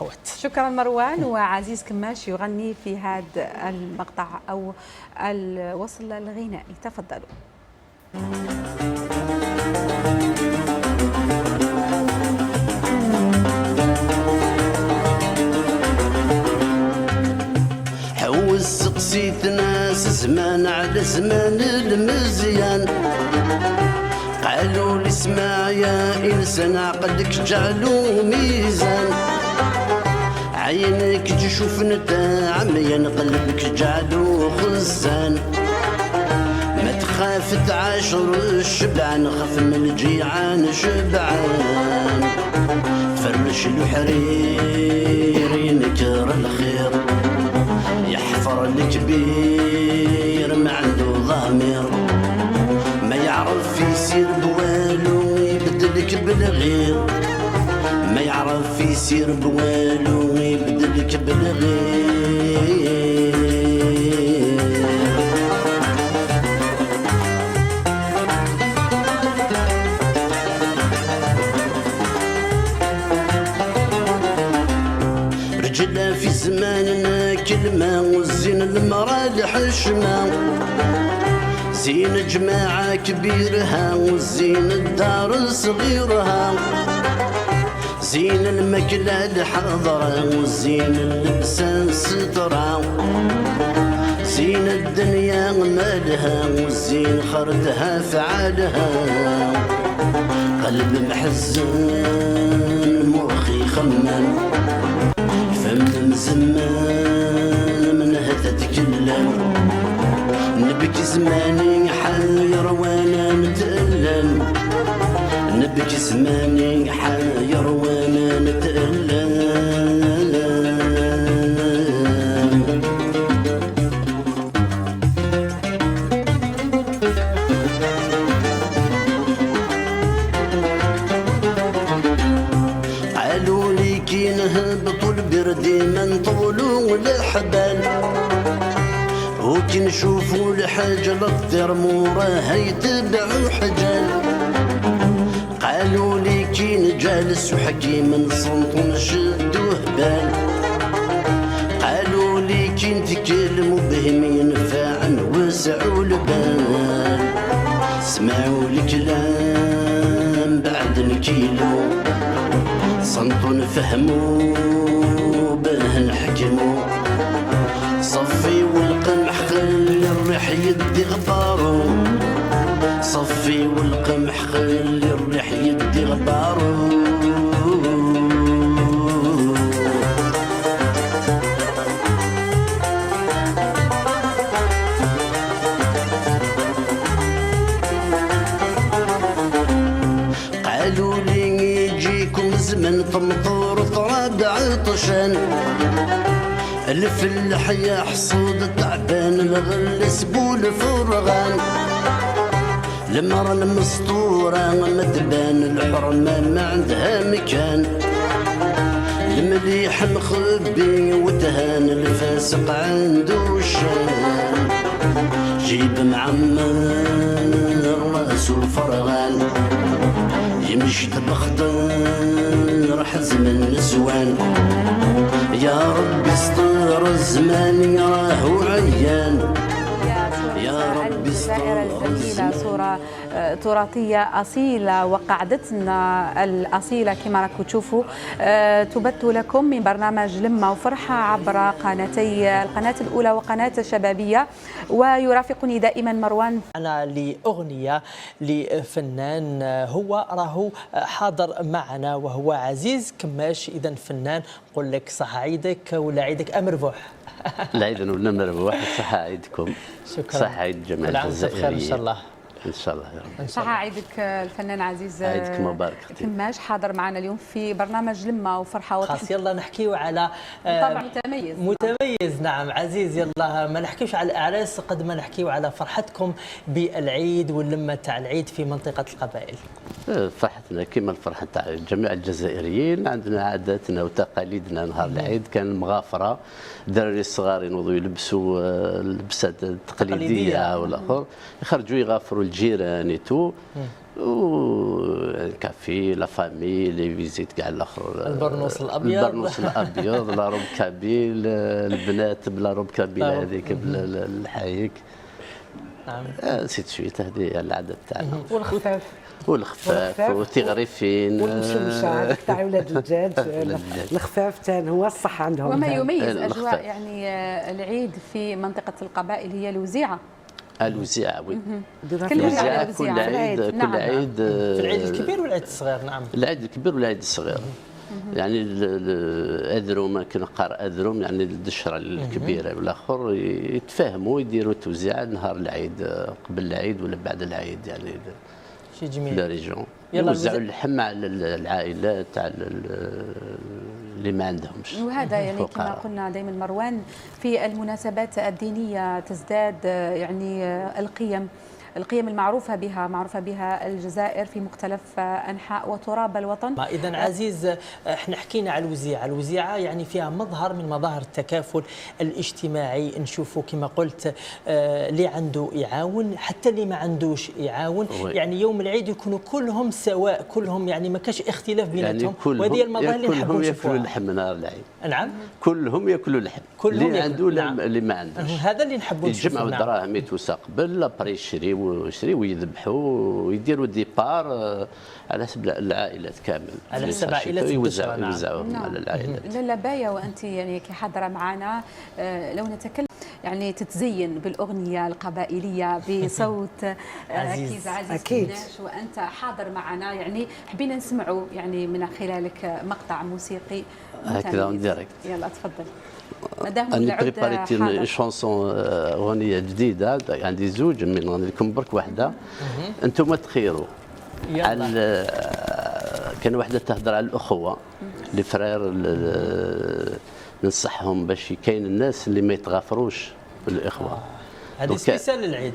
الاخوات. شكرا مروان. وعزيز كماش يغني في هذا المقطع او الوصل الغنائي، تفضلوا. حوس سقسيت ناس زمان على زمان المزيان، قالوا لي اسمع يا انسان عقلك جعلو ميزان، عينك تشوف نتا عميان قلبك جعلو خزان، ما تخاف تعاشر الشبعان خاف من الجيعان شبعان، فرش الحرير ينكر الخير، يحفر الكبير ما عنده ضمير، ما يعرف يسير بوالو يبدلك بالغير، ما يعرف يسير بوالو يبدلك بالغير. رجلا في زماننا كلمة والزين المرأة الحشمة، زين جماعة كبيرها والزين الدار صغيرها، زين الماكلة الحضرة والزين اللبسة السترة، زين الدنيا مالها والزين خردها فعالها، قلب محزن مخي خمم، فم مزمان منها تتكلم، نبكي زماني حاير وانا نتألم، نبكي زماني حاير وانا نتألم. قالوا لي كي نهبطوا البر ديما نطولوا الحبال، وكي نشوفوا الحاجة للطير موراها يتبعوا حجال، قالوا لي كي نجالس وحكيم نصنت ونشدو هبال، قالوا لي كي نتكلموا بهم ينفع نوسعوا البال، سمعوا الكلام بعد نكيلو، صنتوا نفهموا به نحكموا، صفي والقمح خلي الريح يدي غبارو، صفي والقمح خلي الريح يدي غبارو. قالوا لي يجيكم زمن تمطر طراب عطشان، الف اللحية حصود تعبان الغل سبول فرغان، المرأة المسطورة ما تبان الحرمة ما عندها مكان، المليح مخبي وتهان الفاسق عنده شان، جيب معمر راسو فرغان، يمشي بخضر حزم النسوان، يا ربي استر الزمان راهو عيان، يا ربي الجزائر الجميلة، صورة تراثية أصيلة وقعدتنا الأصيلة كما راكم تشوفوا تبث لكم من برنامج لمة وفرحة عبر قناتي القناة الأولى وقناة الشبابية، ويرافقني دائما مروان. أنا لأغنية لفنان هو راهو حاضر معنا وهو عزيز كماش. إذا فنان نقول لك صح عيدك ولا عيدك أمربوح؟ العيد ولا مربوح، صح عيدكم. شكرا. صح عيد جميع الجزائريين. بخير ان شاء الله. ان شاء الله يا رب. صح عيدك الفنان عزيز عيدك مبارك كماش، حاضر معنا اليوم في برنامج لمة وفرحة. خلاص يلا نحكيو على طبع متميز. متميز نعم عزيز. يلا ما نحكيوش على الاعراس قد ما نحكيو على فرحتكم بالعيد واللمه تاع العيد في منطقة القبائل. فرحتنا كما الفرحة تاع جميع الجزائريين، عندنا عاداتنا وتقاليدنا. نهار العيد كان المغافره، الدراري الصغار ينوضوا يلبسوا اللبسات التقليدية والاخر، يخرجوا يغافروا الجيران et tout. و café la famille les visites كاع الاخر. البرنوس الابيض. البرنوس الابيض، la robe kabyle، البنات ب la robe kabyle هذيك بالحايك. نعم. c'est tout de suite، هذه العادة تاعنا. والخفاف. والخفاف وتغريفين. والمشمشه هذيك تاع ولاد الدجاج. الخفاف تان هو الصح عندهم. وما يميز اجواء يعني العيد في منطقة القبائل هي الوزيعه. الوزيعه oui، الوزيعه كل عيد، كل عيد. في العيد الكبير والعيد الصغير. نعم، العيد الكبير والعيد الصغير. يعني اذروم كنقار اذروم، يعني الدشره الكبيرة والاخر يتفاهموا يديروا توزيع نهار العيد، قبل العيد ولا بعد العيد، يعني شي جميل. la région يوزعوا اللحم على العائلات تاع اللي ما عندهمش. وهذا يعني كما قلنا دائما مروان، في المناسبات الدينية تزداد يعني القيم المعروفة بها، معروفة بها الجزائر في مختلف أنحاء وتراب الوطن. إذا عزيز، احنا حكينا على الوزيعة، الوزيعة يعني فيها مظهر من مظاهر التكافل الاجتماعي، نشوفوا كما قلت اللي عنده يعاون حتى اللي ما عندوش يعاون، يعني يوم العيد يكونوا كلهم سواء، كلهم يعني ما كاش اختلاف بيناتهم، يعني وهذه المظاهر اللي نحبوا كلهم ياكلوا اللحم نهار العيد. نعم، كلهم ياكلوا اللحم، كلهم اللي عنده اللي ما عندوش. هذا اللي نحبوا نشوفوا. يجمعوا الدراهم يتوسع قبل après يشريوا ويذبحوا ويديروا des parts على حسب العائلات كامل، على حسب عائلات. يوزعوهم على العائلات. لاله بايا، وانت يعني كي حاضره معنا، لو نتكلم يعني تتزين بالاغنيه القبائليه بصوت عزيز، عزيز أكيد. وانت حاضر معنا، يعني حبينا نسمعوا يعني من خلالك مقطع موسيقي. هكذا direct. يلا تفضل. مادام انا préparé ت chanson، اغنية جديده، عندي زوج من غني لكم برك واحده، انتم تخيروا. على كان واحدة تهضر على الاخوه، les frères، ننصحهم باش كاين الناس اللي ما يتغافروش بالاخوه. هذه spécial للعيد.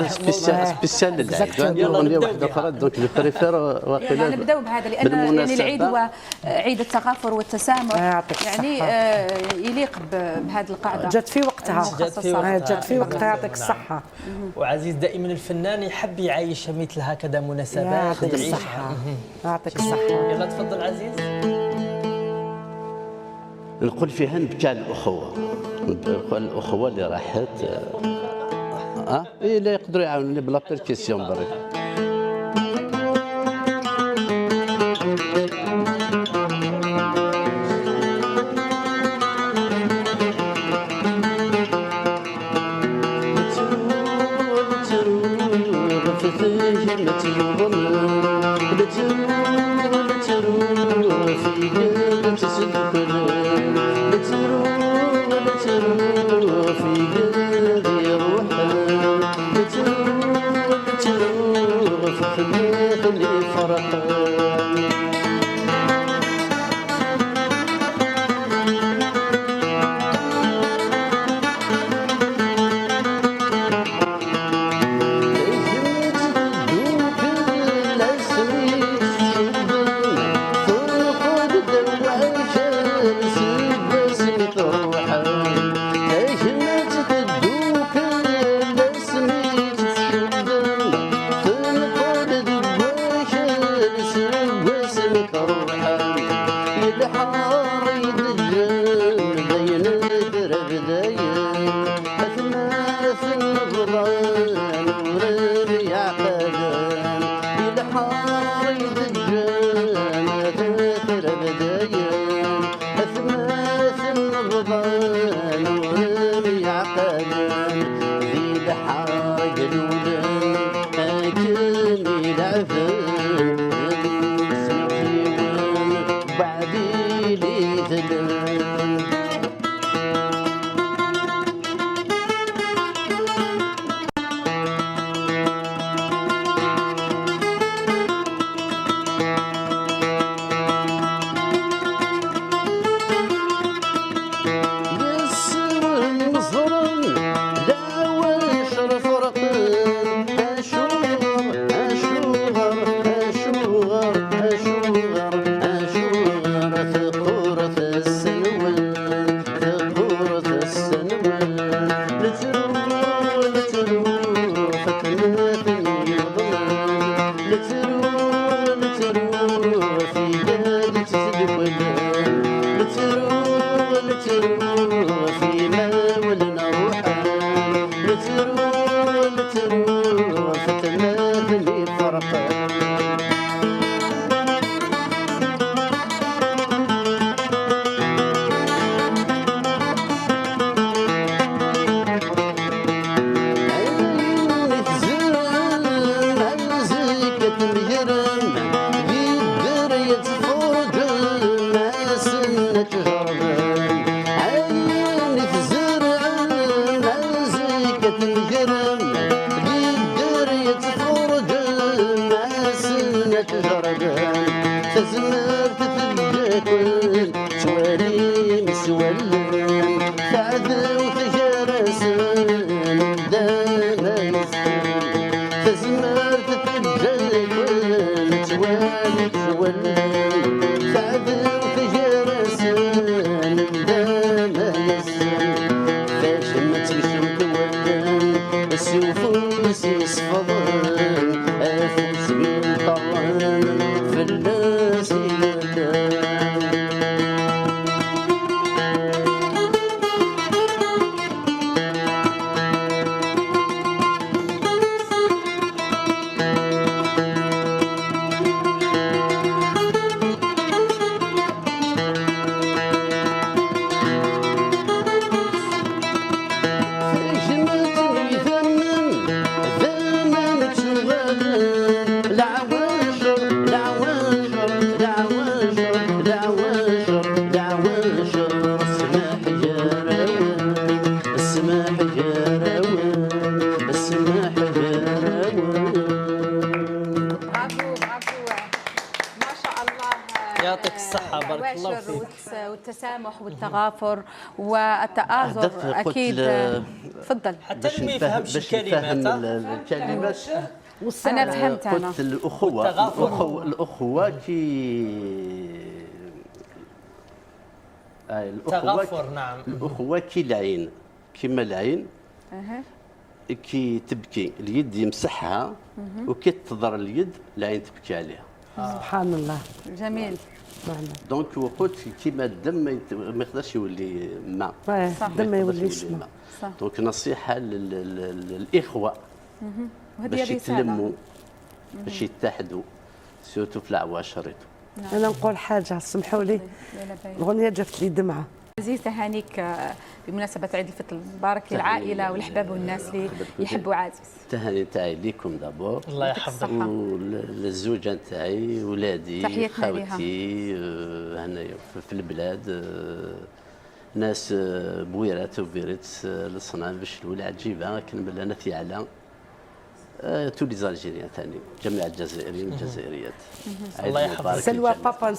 spécial spécial للعيد. عندي اغنية واحدة اخرى، donc je préfère. واقيلا نبداو بهذا، لان يعني العيد هو عيد التغافر والتسامح، يعني يليق بهذه القاعده. جات في وقتها، جات في وقتها، جات في وقتها، يعطيك الصحه. وعزيز دائما الفنان يحب يعيش مثل هكذا مناسبات. يعطيك الصحه، يعطيك الصحه. يلا تفضل عزيز. نقول فيها نبكي على الاخوه، الاخوة اللي راحت. اه إيه، لا يقدروا يعاونوني ب la percussion برك. نترو في مولنا روحا نترو نترو فتماثلي فرقا. والتسامح والتغافر والتآزر اكيد. تفضل. حتى اللي ما يفهمش الكلمات الكلمات انا فهمت. انا قلت الاخوة الاخوة كي التغافر. نعم الاخوة كي العين، كيما العين كي تبكي اليد يمسحها وكي تضر اليد العين تبكي عليها. سبحان الله. جميل. donc وقلت كيما الدم ما يقدرش يولي ماء. الدم ما يوليش ماء. donc نصيحة للاخوة باش يتلموا باش يتحدوا surtout في العواشر. انا نقول حاجة سمحوا لي، الاغنية جابت لي دمعه. عزيز تهانيك بمناسبة عيد الفطر المبارك للعائلة والأحباب والناس اللي يحبوا عزيز. التهاني تاعي ليكم d'abord. الله يحفظك. وللزوجة تاعي، ولادي، خاوتي هنايا في البلاد، ناس بويرات وبيرت الصنعة باش عجيبة كنبان انا في على tous les Algériens ثاني، جميع الجزائريين والجزائريات. الله يحفظك. سلوى بابا.